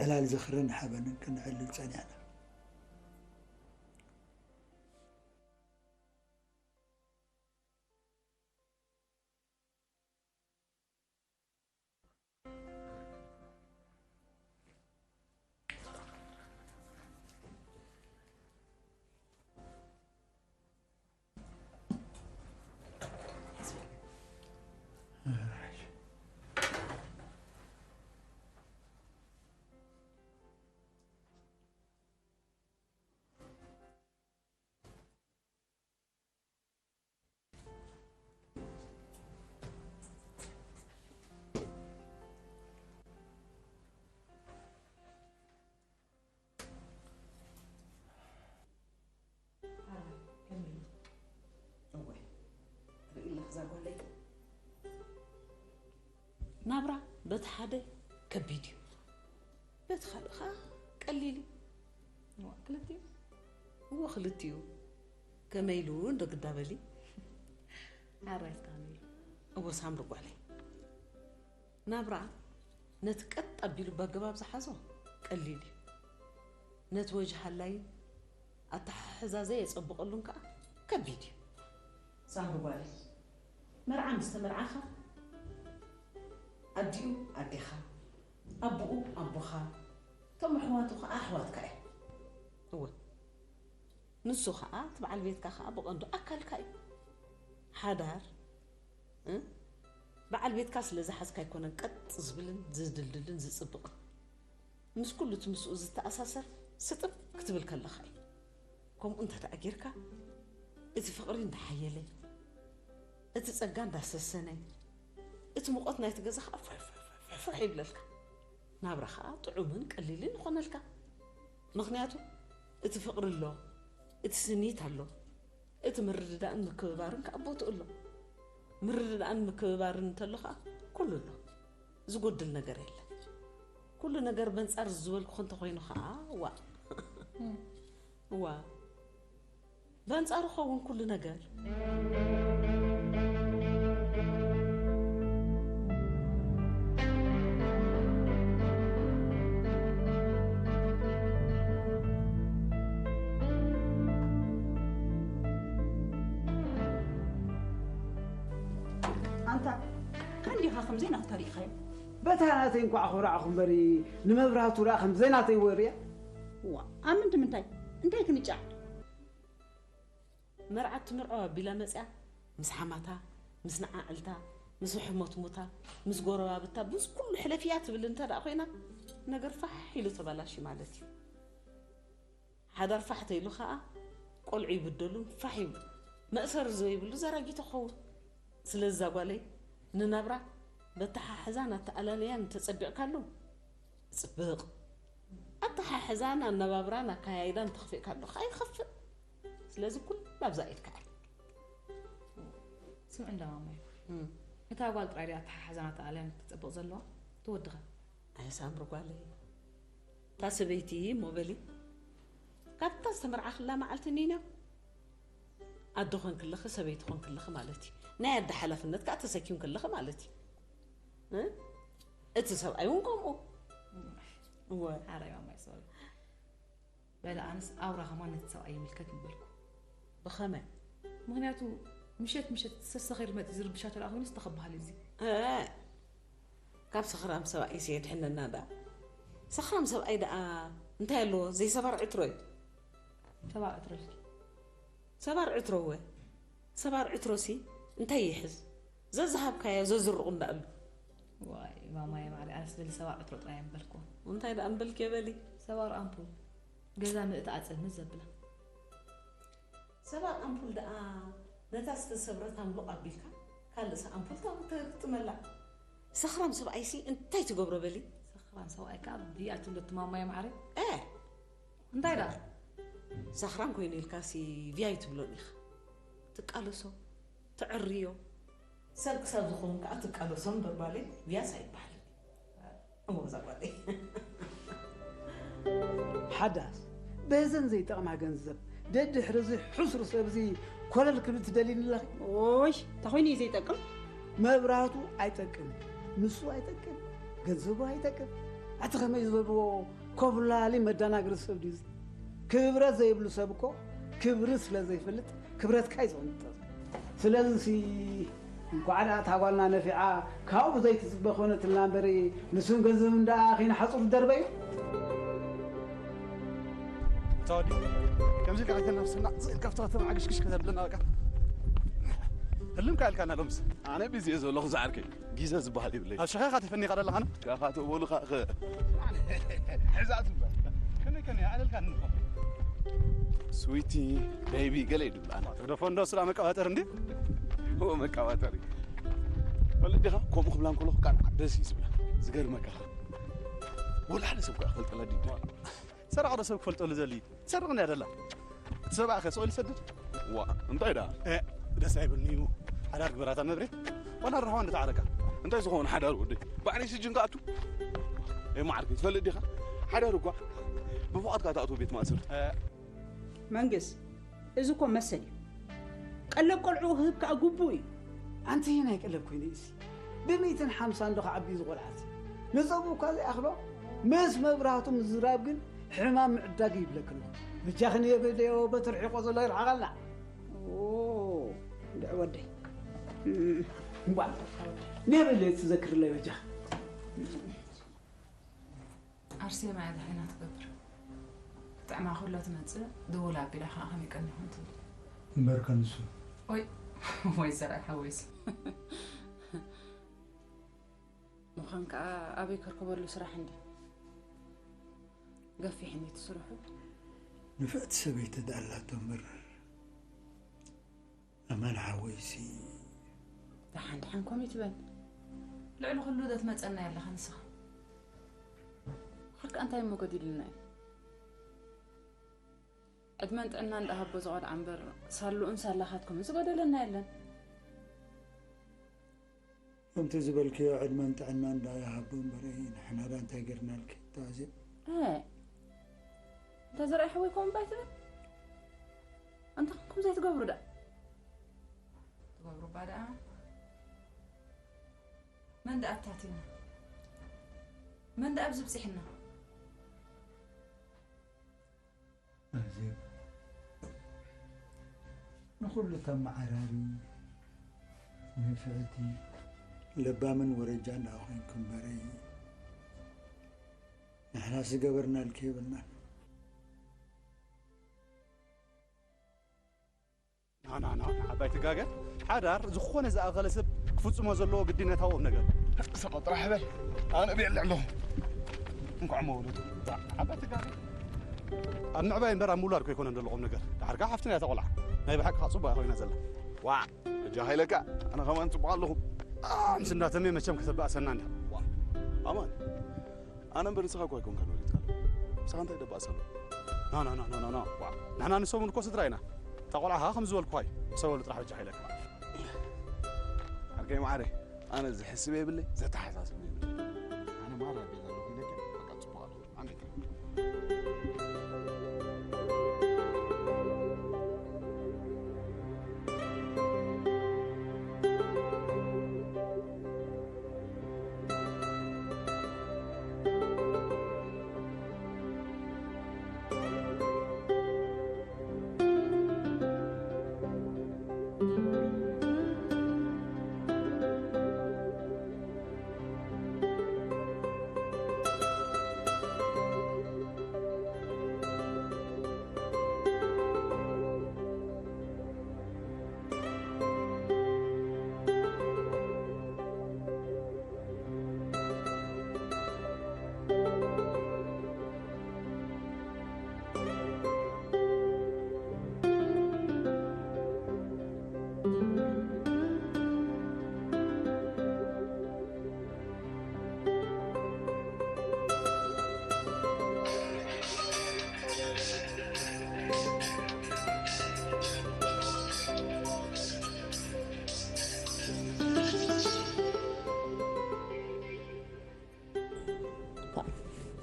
ዕላል ዝኽርን ሓበንን ክነዕልል ጸኒሕና። እወ፣ ርእይ ኣለኺ እዛ ጓለይ። ናብራ በቲ ሓደ ከቢድ እዩ፣ በቲ ካልእ ኸዓ ቀሊል እዩ። እዋ፣ ክልቲኡ? እወ፣ ክልቲኡ። ከመይ ኢሉ እንዶ ግዳ በሊ? ሓራይ እስካኒ። እወ፣ ሳምሪ ጓለይ። ናብራ ነቲ ቀጥ ኣቢሉ በገባብ ዝሓዞ ቀሊል እዩ። ነቲ ወጅሃ ኣላይን ኣተሓሕዛ ዘየጸብቐሉን ከኣ ከቢድ እዩ። ሳምሪ ጓለይ፣ መርዓ ምስ ተመርዓኻ፣ ኣዲኡ ኣዴኻ፣ ኣቦኡ ኣቦኻ፣ እቶም ኣሕዋቱ ከኣ ኣሕዋትካ እዮም። እወ። ንሱ ኸኣ፣ እቲ በዓል ቤትካ ኸኣ ብቐንዱ ኣካልካ እዩ። ሓዳር፣ እ? በዓል ቤትካ ስለ ዝሓዝካ ኣይኮነን ቀጥ ዝብልን ዝድልድልን ዝጽብቕን። ምስ ኩሉ እቲ ምስኡ ዝተኣሳሰር ስጥም ክትብል ከለኻ እዩ። ከምኡ እንተ ደኣ ጌርካ፣ እቲ ፍቕሪ እንዳሓየለ፣ እቲ ጸጋ እንዳሰሰነ፣ እቲ ሙቐት ናይቲ ገዛ ኸኣ ፍሕ ፍሕ ፍሕ ፍሕ ይብለልካ። ናብራ ኸኣ ጥዑምን ቀሊልን ይኾነልካ። ምኽንያቱ፣ እቲ ፍቕሪ ኣሎ፣ እቲ ስኒት ኣሎ፣ እቲ ምርድዳእን ምክብባርን ከኣ ቦትኡ ኣሎ። ምርድዳእን ምክብባርን እንተሎ ከኣ ኩሉ ኣሎ። ዝጎድል ነገር የለን። ኩሉ ነገር በንጻር ዝበልኩ እንተኾይኑ ከኣ፣ ዋእ። እም። ዋእ። በንጻሩ ኸውን ኩሉ ነገር። ኣንታ፣ ከንዲኻ ከምዘይ ናትካ ርኢኻዮ? በታ ናተይ እንኳዕ ኹራዕኹ እምበሪ፣ ንመብራህቱ ደኣ ከምዘይ ናተይ ወርያ። ዋ፣ ኣብ ምንዲ ምንታይ? እንታይ ክንጫዕ? መርዓት ትምርዖ ኣቢላ መጽያ፣ ምስ ሓማታ፣ ምስ ንዓዕልታ፣ ምስ ኣሕሞትሙታ፣ ምስ ጎረባብታ፣ ምስ ኩሉ ሕለፍያ ትብል እንተ ደኣ ኮይና፣ ነገር ፋሕ ኢሉ ተበላሽዩ ማለት እዩ። ሓዳር ፋሕ ተይሉ ኸኣ፣ ቆልዑ ይብደሉን ፋሕ ይብሉ። መእሰሪ ዘይብሉ ዘራጊ ትኸውን። ስለዚ እዛ ጓለይ፣ ንናብራ በተሓሕዛን ኣተኣላልያን እንተጸቢቕካሉ፣ ጽብቕ። ኣተሓሕዛን ኣነባብራን ኣከያይዳን ተኽፊእካሉ ኸኣ ይኸፍእ። ስለዚ ኩሉ ኣብዛ ኢድካ እያ። ስምዒ እንዳ ማማይ። እም። እታ ጓል ጥራይ ድያ ኣተሓሕዛና ተኣልያን ክትጸብቕ ዘለዋ? እቲ ወድኸ? ኣይ ሳምሪ ጓለይ፣ እታ ሰበይቲ እሞ በሊ፣ ካብታ ዝተመርዓኽላ መዓልቲ ኒና ኣደ ኾንክለኺ ሰበይቲ ኾንክለኺ ማለት እዩ። ናይ ኣደ ሓላፍነት ከዓ ተሰኪምክለኺ ማለት እዩ። እ? እቲ ሰብኣይ እውን ከምኡ። እወ። ሓራይ ማማይ ሶሪ። በለ ኣነስ ኣውራ ከማን ነቲ ሰብኣይ ይምልከት ምበልኩ። ብኸመይ? ምኽንያቱ ምሸት ምሸት ሰሰኺር መፂ ዝርብሻ ተደኣ ኮይኑስ ተኸበሃል እዚ። እ፣ ካብ ሰኽራም ሰብኣይ ሲ የድሕነና ደኣ። ሰኽራም ሰብኣይ ደኣ እንታይ ኣለዎ? ዘይሰባር ዕትሮ እዩ። ሰባር ዕትሮ ኢልኪ። ሰባር ዕትሮ እወ። ሰባር ዕትሮ ሲ እንታይ ይሕዝ? ዘዝሃብካዮ ዘዝርቑ እንዳእሉ። ዋይ ማማየ ማዕረ ኣነስ በሊ ሰባር ዕትሮ ጥራይ እምበልኩ። እንታይ ደኣ እምበልክዮ በሊ። ሰባር ኣምፑል ገዛ ምእቲ ኣፀልምት ዘብላ። ሰባር ኣምፑል ደኣ ነታ ዝተሰብረት ኣምሉቕ ኣቢልካ ካልእስ ኣምፑል ተግጥመላ። ሰኽራም ሰብኣይሲ እንታይ ትገብሮ በሊ። ሰኽራም ሰብኣይ ከዓ ብያ ትብሎ እቲ ማማየ ማዕረ። እ እንታይ ደኣ? ሰኽራም ኮይኑ ኢልካሲ ቪያይ ትብሎን ኢኻ። ትቃለሶ፣ ተዕርዮ። ሰብ ክሳብ ዝኸውን ከዓ ትቃለሶ እምበር ጓለይ ቪያስ ኣይበሃልን እዩ። እሞ እዛ ጓለይ። ሓዳስ በዘን ዘይጠቕማ ገንዘብ ደድሕሪ እዚ ሕሱር ሰብ እዚ ኮለል ክብል ትደልይኒ ኣለኺ? ኦይ፣ እንታይ ኮይኑ እዩ ዘይጠቅም? መብራህቱ ኣይጠቅም፣ ንሱ ኣይጠቅም፣ ገንዘቡ ኣይጠቅም። ኣቲ ከመይ ዝበልዎ ኮብላሊ መዳናግሪ ሰብ ድዩ እዚ? ክብረት ዘይብሉ ሰብ እኮ ክብሪ ስለ ዘይፈልጥ ክብረትካ እዩ ዝቕንጠጥ። ስለዚ ሲ እንኳዕ ደኣ እታ ጓልና ነፊዓ ካብኡ ዘይትፅበ ኮነትልና እምበሪ ንሱን ገንዘብ እንዳ ኺን ሓፁር ዝደርበዩ። ተወዲ ከምዚ ኢልካ ከይተናፍስና ዝእል ካብቲ ከተማ ዓግሽግሽ ከተብለና በቃ ህልም ካይልካና ሎምስ ኣነ ቢዚ እየ ዘለኹ ዝዓርከይ ግዜ ዝበሃል የብለይ ኣብ ሸኻኻ ተፈኒኻ ደለኻና ሸኻኻ ተበሉኻ ኸ ሕዛት እምበር ከመይ ከመይ ኣዕለልካ ንፋ ስዊቲ ቤቢ ገለ ይድብል ኣነ ትግደፎ እንዶ ስራ መቀባጠር እንዲ እዎ መቀባጠር እዩ ፈለጥ ዲኻ ከምኡ ክብላ እንከሎ ቃል ደስ እዩ ዝብላ ዝገርመካ ወላ ሓደ ሰብ እኳ ክፈልጠላ ዲዳ ሰራቕ ዶ ሰብ ክፈልጠሉ ዘሊ ትሰርቕን እያ ደላ እቲ ሰብኣኸ ስቕ ኢሉ ይሰድድ ዋ እንታይ ደኣ ደስ ኣይብልኒ እዩ ሓዳር ግበራታ መብሬ ዋላ ርሕዋ እንድተዓረካ እንታይ ዝኸውን ሓዳር ወደይ ባዕለይ ስጅን ክኣቱ እ ማዓርከይ ትፈልጥ ዲኻ ሓዳር እኳ ብፍቓድካ ትኣትዎ ቤት ማእሰርቲ መንግስ እዚ እኮ መሰል እዩ ቀለብ ቆልዑ ክህብ ከዓ ግቡእ እዩ ኣንቲ ናይ ቀለብ ኮይኑ እዩሲ ብሚእትን ሓምሳን ዶ ክዓቢ እዚ ቆልዓሲ ንፀጉኡ እኳ ዘይኣኽሎ ምስ መብራህቱ ምዝራብ ግን ሕማም ምዕዳግ ይብለክን በጃኽን የብለዮ በቲ ርሒቆ ዘሎ ይርሓቐልና ድዕ ወደይ እምቧ ነብለይ ትዘክርለይ በጃኽ ኣርሴማ እያ ደሓና ትገብር። ክጥዕማ ከሎ ትመጽእ፣ ደወል ኣቢላ ከኣ ከመይ ቀኒኹም ትብል። እምበር ከንሱ። ኦይ ወይ ዘርኣይ ሓወይስ። ምዃን ከኣ ኣበይ ከርከበሉ ስራሕ እንዲ ገፊሕ እንዲ ትስርሑ። ንፍዕቲ ሰበይቲ ደኣ ኣላቶ እምበር ኣማን ሓወይሲ። ደሓን ደሓን ከምኡ ይትበል። ልዕሊ ኩሉ ዶ ትመጸና ኣለኻ ንስኻ? ሓቂ እንታይ እሞ ጎዲሉና እዩ? ዕድመን ጥዕናን ደኣ ሃቦ ዝቖልዓ እምበር ሳልኡን ሳላኻትኩምን ዝጎደለና የለን። ከምቲ ዝበልክዮ ዕድመን ጥዕናን ደኣ ይሃቦ እምበር ንሕና ደኣ እንታይ ገርናልኪ ተኣዝብ? እንታይ ዘርኣይ ሓወይ ከምኡ እባ ኣይትበል። ኣንታ ከምዚ ኣይትገብሩ ደኣ። ትገብሩ እባ ደኣ። መን ደኣ ኣታቲና? መን ደኣ ኣብዚ ብጺሕና? ኣዜብ ንኹሉ ተመዓራሪ ንፍዕቲ ለባምን ወረጃን ደኣ ኮይንኪ እምበረይ ንሕናስ ዝገበርናልኪ የብልናን። ናናና ዓባይ ትጋገ ሓዳር ዝኾነ ዝኣኸለ ሰብ ክፍጽሞ ዘለዎ ግድነታዊ ቁም ነገር ሰቐ ጥራሕ በል ኣነ ብየለ ኣለኹ እንኳዕ መወለቱ ዓባይ ትጋገ ኣብ ምዕባይ እምበር ኣብ ምውላድ ኮይኮነን ዘሎ ቁም ነገር ዳሕርካ ሓፍትና እያ ተቆልዓ ናይ ብሓቂ ከዓ ፅቡቅ ኮይና ዘላ ዋ እጃ ሃይለካ ኣነ ከማን ፅቡቅ ኣለኹ ምስ እንዳተመየ መቸም ከተባእሰና እንዳ ኣማን ኣነ እምበር ንስኻ እኳ ኣይኮንካን ወሊድካ ኣሎ ምሳኻ እንታይ ደባእ ሰብ ኖ ኖ ኖ ኖ ኖ ኖ ዋ ንሕና ንሰሙን እኮ ስድራ ኢና እታ ቆልዓ ከዓ ከም ዝበልኩኻ እዩ ሰበሉ ጥራሕ በጃ ሓይለካ ዓርከይ ማዓረይ ኣነ ዝሕስብ የብለይ፣ ዘተሓሳስብ የብለይ። ኣነ ማራ ቤላ ኣለኹ ኢለካ፣ በቃ ጽቡቕ ኣሎ። ኣንዴ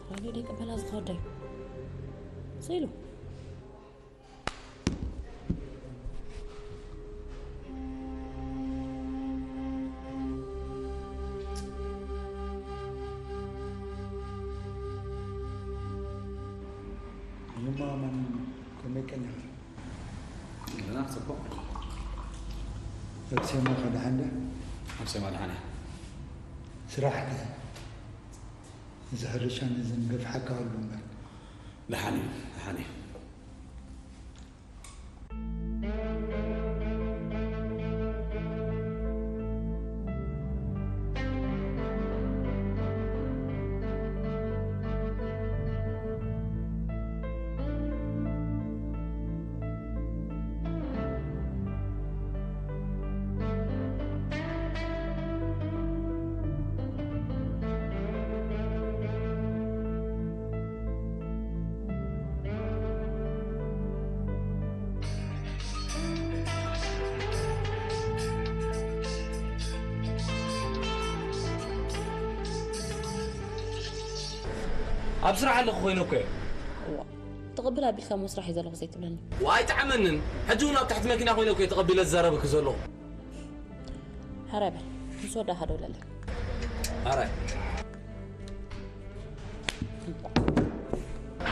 ራዲዮ ደይ ቀበላ ዝተወደዩ ስኢሉ። ይማማን ከመይ ቀኒኻ? ኣለና፣ ጽቡቕ። ኣርሴማ ከ ደሓን ድያ? ኣርሴማ ደሓን እያ። ስራሕ ከ? እዚ ሕርሻ ነዚ ንገፍሓካ ኣሎ እምበር። ደሓን እዩ፣ ደሓን እዩ። ኣብ ስራሕ ኣለኹ ኮይነ እኮ እየ። እዋ፣ ትቕብል ኣቢልካ እሞ ስራሕ እዩ ዘለኹ ዘይትብለኒ። ዋይ፣ ጠዓመንን። ሕጂ እውን ኣብ ትሕቲ መኪና ኮይነ እኮ እየ ተቐቢለ ዝዛረበኪ ዘለኹ። ሕራይ በል፣ ምስ ወዳእካ ደውለለይ። ሕራይ።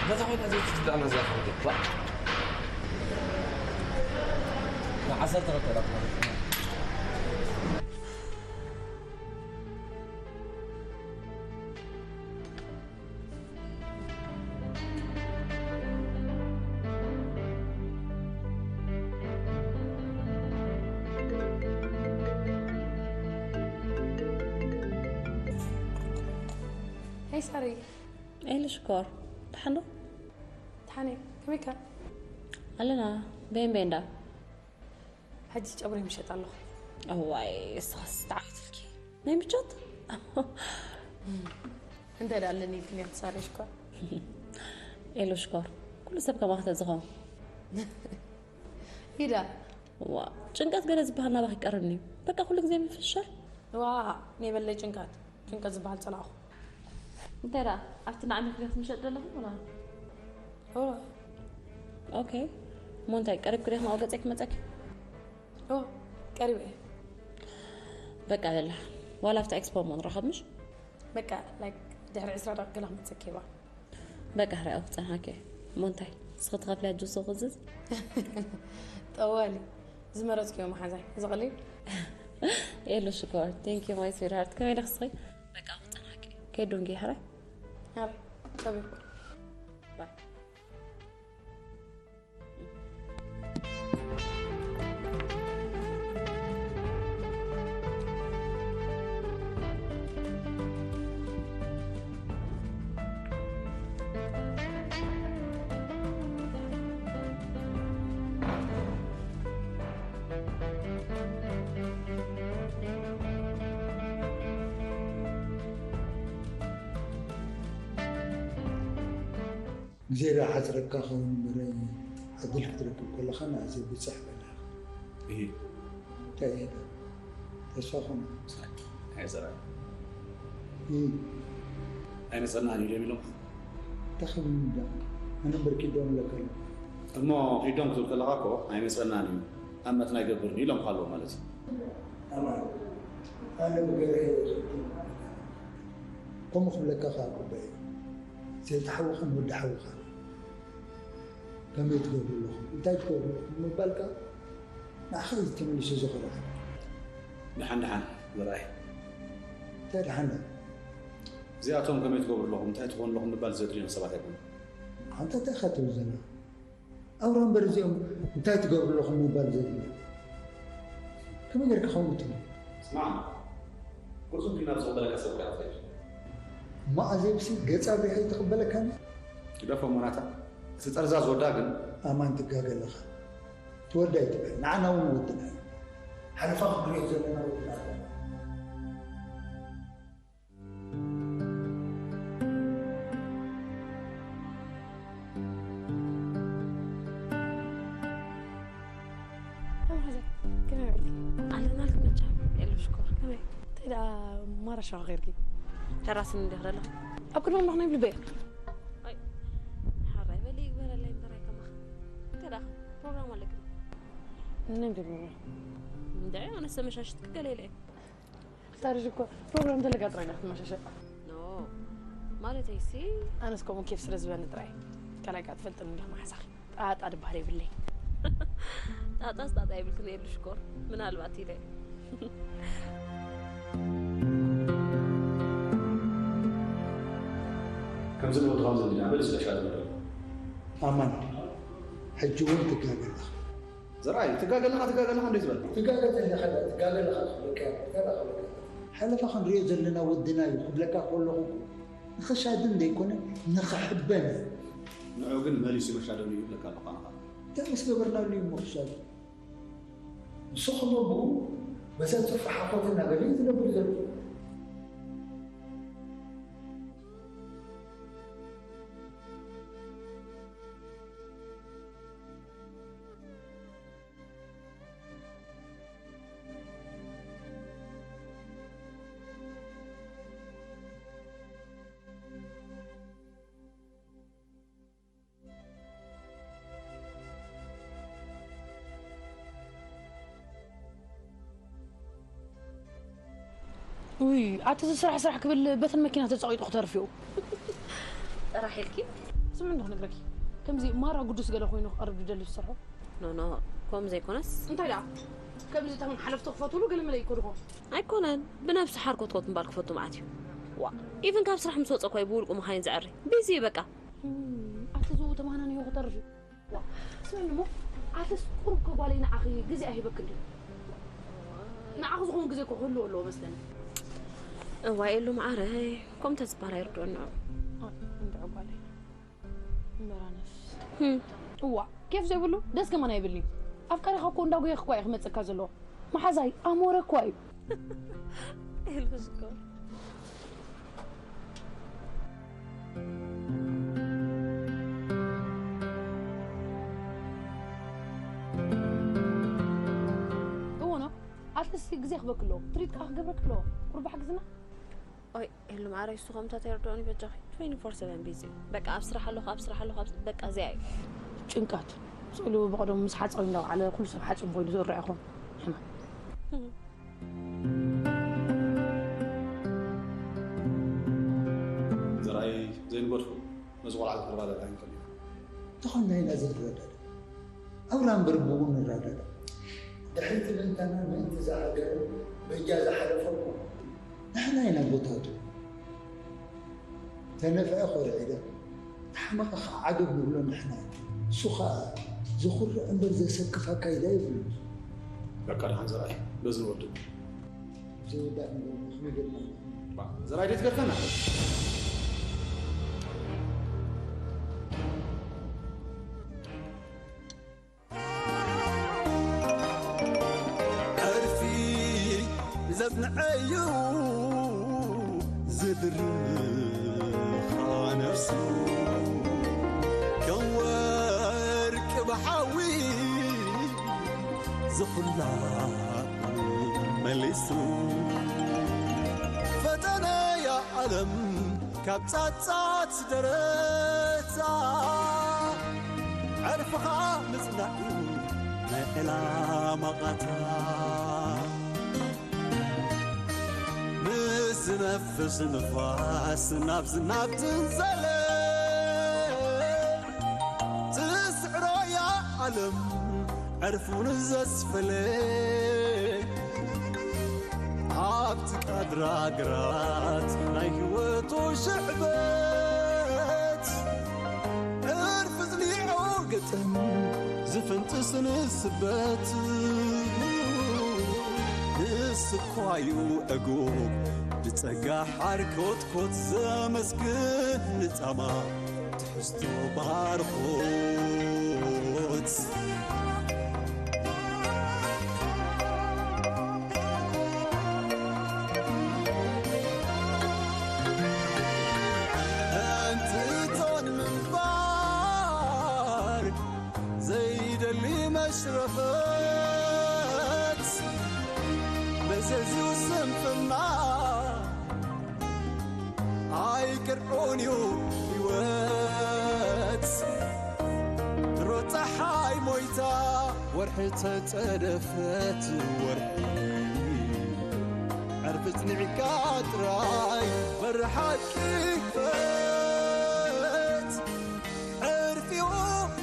በታ ኮይና ዘይትትብላዕ መዛ ክወደድ። ባ-፣ ዓሰርተ ክልተ ደቂቕ። ሄይ ሳሪ። ኤሊ ሽኮር፣ ደሓን ዶ? ደሓን እየ። ከመይ ከ? ኣለና፣ በየን በየን ዳ? ሕጂ ጨጉሪ ምሸጥ ኣለኹ። እዋይ፣ እስኻስ ተዓዊትልኪ። ናይ ምቾት? እንታይ ደኣ ኣለኒ ኢልክኒ ኢኺ ሳሪ ሽኮር? ኤሉ ሽኮር፣ ኩሉ ሰብ ከማኺ ተዝኸውን። ኢዳ። ዋ፣ ጭንቀት ገለ ዝበሃል ናባኺ ይቀርብኒ እዩ። በቃ ኩሉ ግዜ ምፍሻል። ዋ፣ ናይ በለይ ጭንቀት። ጭንቀት ዝበሃል ጸላእኹ። እንታይ ደኣ፣ ኣብቲ ንዓሚ ክልተ ምሸጥ ዘለኹ ወላ? ኦ። ኦኬ። እሞ እንታይ፣ ቀሪብኪ ዲኺ ናብኡ ገጸይ ክመጸኪ? ኦ፣ ቀሪበ እየ። በቃ በላ። ዋላ ኣብቲ ኤክስፖ እሞ ንራኸብ ምሽ? በቃ፣ ላይክ፣ ድሕሪ ዕስራ ደቂቕ ገለ ክመጸኪ እየ። በቃ፣ ሕራይ ኣብኡ ክጸንሓኪ እየ። እሞ እንታይ፣ ንስኺ ትኸፍልያ ጁስ ክእዝዝ? ጠዋሊ፣ ዝመረጽክዮ መሓዛይ። እዚ ቀሊል? ኤሉ ሽኮር፣ thank you my sweetheart። ከመይ ኢለኺ ንስኺ? በቃ፣ ክጸንሓኪ። ከይዱ እንጌ፣ ሕራይ? ሕራይ፣ ጸቢቑ። ባይ። ግዜ ዶ ሓጽረካ ኸውን እምበር፣ ዕድል ክትረክብ ከለኻ ንኣዘይ ብጽሕ በላ። እሂ። እንታይ እየ ዶ? ተስፋ ኾነ። ሳቂ። ኣይዘራን። ኣይመጸናን እዩ ኢሎም። እንታይ ክብሉ እንዳ? ኣነ እምበር ኪዶም ኣለካ ኣሎ። እሞ ኪዶም ክትብል ከለኻ እኮ ኣይመጸናን እዩ፣ ኣመትና ይገብርን እዩ ኢሎም ኣለዉ ማለት እዩ። ኣማን፣ ኣነ ብገርሀ ከምኡ ክብለካ ከኣ ክበ እዩ። ሰይቲ ሓውኻን ወዲ ሓውኻን ከመይ ትገብሩ ኣለኹም? እንታይ ትገብሩ ኣለኹም? ምባልካ ንዓኻ እዩ ተመሊሱ ዝኽእል። ደሓን ደሓን ዘርኣይ። እንታይ ደሓን ደሓን? እዚኣቶም ከመይ ትገብሩ ኣለኹም? እንታይ ትኾኑ ኣለኹም? ምባል ዘድልዮም ሰባት ኣይኮኑን። ኣንታ እንታይ ኢኻ ትብል ዘለኻ? ኣውራ እምበር እዚኦም እንታይ ትገብሩ ኣለኹም ምባል ዘድልዮም። ከመይ ጌርካ ከምኡ ትብል? ስማዕ፣ ቁርጹ ኪናብ ዝቕበለካ ሰብ ካ ትኸይድ። እሞ ኣዜብሲ ገጻ ብሪኸ ኣይትቕበለካን? ግደፎ ሞናታ፣ እቲ ጠርዛዝ ወዳ ግን። ኣማን ትጋገ ኣለኻ። ትወዳ ኣይትበል። ንዓና እውን ወድና እዩ። ሓለፋ ክንሪኦ ዘለና ወድና ኣለና። ተማሓዘ፣ ከመይ ውዒልኪ? ኣለናልኪ መቸም፣ የሉ ሽኮር፣ ከመይ? እንታይ ደኣ ማራ ሸዋ ኸይርኪ? ተራስን እንዲኽ ደለኹ። ኣብ ቅድሚ ኣምላኽ ናይ ብልበይ። ኣይ፣ ሓራይ በሊ ይግበረለይ እምበር ኣይከማኽ። እንታይ ደኣ ፕሮግራም ኣለኪ? ናይ ምንታይ ፕሮግራም? እንድዒ፣ ኣነስ ተመሻሽትኪ ገለ ኢለ እየ። ክሳሪ ሽኮር ፕሮግራም ተለጋ ጥራይ ኢና ክትመሻሸጥ። ኖ፣ ማለተይሲ። ኣነስ ከምኡ ኬፍ ስለ ዝበኒ ጥራይ። ካልኣይ ከኣ ትፈልጥኒ እንዲኻ መሓዛኺ። ጣጣ ድበሃል የብለይ። ጣጣስ ጣጣ የብልክን የሉ ሽኮር። ምናልባት ኢለ። ከምዚ ንወዲ ከምዚ እንዲና በል ስለሻ ትበል። ኣማን፣ ሕጂ እውን ትጋገ ኣለኻ። ዘርኣይ፣ ትጋገ ኣለኻ፣ ትጋገ ኣለኻ እንዴ ትበል? ትጋገ ተለኻ፣ ትጋገ ኣለኻ ክብለካ፣ እንታይ ደኣ ክብለካ? ሓለፋ ክንሪኦ ዘለና ወድና እዩ ክብለካ ከለኹ እኮ፣ ንኽሻድን ዘይኮነ፣ ንኽሕበን እዩ። ንዑ ግን መሊሱ መሻደኑ እዩ ይብለካ ኣለኹ ኣነ ኸኣ። እንታይ ምስ ገበርናሉ እዩ እሞ ክሻድን? ንሱ ኸሞ ብኡ፣ በዛ ትርፊ ሓኾት እናበለ እዩ ዝነብር ዘሎ። ውይ፣ ኣቲ እዚ ስራሕ ስራሕ ክብል በተን መኪና ተጸቒጡ ክተርፍ እዩ። ጥራሕ ኢልኪ? ስምዒ እንዶ ክነግረኪ። ከምዚ ማራ ጉዱስ ገለ ኮይኑ ክቐርብ ዝደሊ ዝሰርሖ። ኖ፣ ኖ፣ ከምኡ ዘይኮነስ። እንታይ ደኣ? ከምዚ እቶም ሓለፍቲ ክፈትውሉ ገለ መለ ይኮንኹም። ኣይኮነን፣ ብነብሲ ሓርኮትኮት ምባል ክፈቱ መዓት እዩ። ዋ፣ ኢቭን ካብ ስራሕ ምስ ወጸ እኮ እዩ ብውልቁ መኻይን ዘዐሪ። ቢዚ እዩ በቃ። እም፣ ኣቲ ዝኡ ተማናኒ ይኹ ተርፊ። ዋ፣ ስምዕኒ እሞ፣ ኣተስ ቁሩብ ከ ጓለይ ንዓኺ ግዜ ኣይህበክን ድዩ? ንዓኺ ዝኾን ግዜ እኮ ክህልዎ ኣለዎ መስለኒ። እዋይ፣ ኤሉ መዓረይ፣ ከምኡ ተዝበሃል ኣይርድኦን እዩ። ኣ፣ እንድዒ ጓለይ። እምበር ኣነስ። ህም። እዋ፣ ኬፍ ዘይብሉ ደስ ከማን ኣይብልን'ዩ። ኣፍቃሪኻ እኮ እንዳጎየኽ እኳ እዩ ክመጽእካ ዘለዎ። መሓዛይ ኣሞረ እኳ እዩ። ኤልፍስ እኮ። እዎ ነው። ኣትሊስት ግዜ ክበክ ኣለዎ። ትሪት ከኣ ክገብረክ ኣለዎ። ቁሩብ ሓግዝና። ኦይ፣ ኤሉ መዓረይ፣ እሱ ከምታት ኣይርድኦን እዩ በጃኺ። ትዌንቲ ፎር ሰቨን ቢዚ እዩ። በቃ ኣብ ስራሕ ኣለኹ፣ ኣብ ስራሕ ኣለኹ፣ ኣብ ስ-፣ በቃ እዚኣ እዩ። ጭንቀት። ስእሉ ብቐደሙ ምስ ሓጻዊ እንዳውዓለ ኩሉ ሰብ ሓጺም ኮይኑ ዝእርዕ ይኾን። ሕማም። ዘርኣይ ዘይንገድፎ ነዚ ቆልዓ ዝኽርባዳዳ ኣይንፈልዮ። ተኾንና ኢና ዘይንረዳዳ። ኣውራ እምበር ብኡ ንረዳዳ። ድሕሪ ትምንታና ምእንቲ እዛ ሃገር በጃ ዝሓለፈ እኮ ንሕና ኢና ኣቦታቱ። ተነፍዐ ኮርዒዳ፣ ተሓመቐ ከዓ ዓገብ ንብሎ ንሕና ኢና። እሱ ከዓ ዘኹርዕ እምበር ዘሰክፍ ኣካይዳ የብሉን። በቃ ደሓን ዘርኣይ፣ በዚ ንወድእ። ዘይወዳእ ነገር ከመይ ጌርና ንፍንው? ባ፣ ዘርኣይ ደይ ትገድፈና? ዕርፊ ዘጽንዐዩ ዝድርኻ ነፍሱ ከም ወርቂ ብሓዊ ዝኹላ መሊሱ። ጠነያ ዓለም ካብ ጻጻት ደረታ፣ ዕርፍኻ ምጽናዕ እዩ ናይ ዕላማ ቓታ። ምስ ዝነፍስ ንፋስ ናብ ዝናብ ትንዘለ፣ ትስዕሮ እያ ዓለም ዕርፉ ንዘስፈለ። ኣብቲ ቃድራግራት ናይ ህይወቱ ሽዕበት፣ ዕርፊ ዝሊዑ ግጥም ዝፍንጥስ ንስበት። ንስኳዩ ዕጉብ ብጸጋ ሓርኮትኮት ዘመስግን ንጻማ ትሕዝቶ ባርኾት። እንትን ምንባር ዘይደሊ መሽረፈት፣ መዘዙ ስንፍና ኣይቅርዑን እዩ ህይወት። ድሮ ጸሓይ ሞይታ፣ ወርሒ ተጸደፈት፣ ወርሒ ዕርፊ ጽኒዕካ ጥራይ በሪ ሓቂ ክፈት። ዕርፊኡ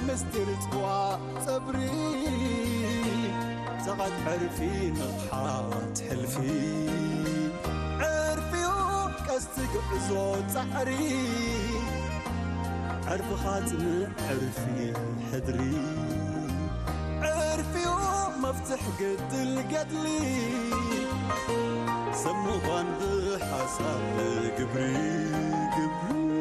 ምስጢር ጽዋ ጸብሪ፣ ጸቓት ዕርፊ ንቕሓት ሕልፊ። ዕርፊኡ ቀስቲ ጉዕዞ ጻዕሪ፣ ዕርፍኻ ጽንዕ ዕርፊ ሕድሪ። ዕርፊኡ መፍትሕ ገድል ገድሊ፣ ሰብ ምዃን ብሓሳብ ግብሪ ግብሪ።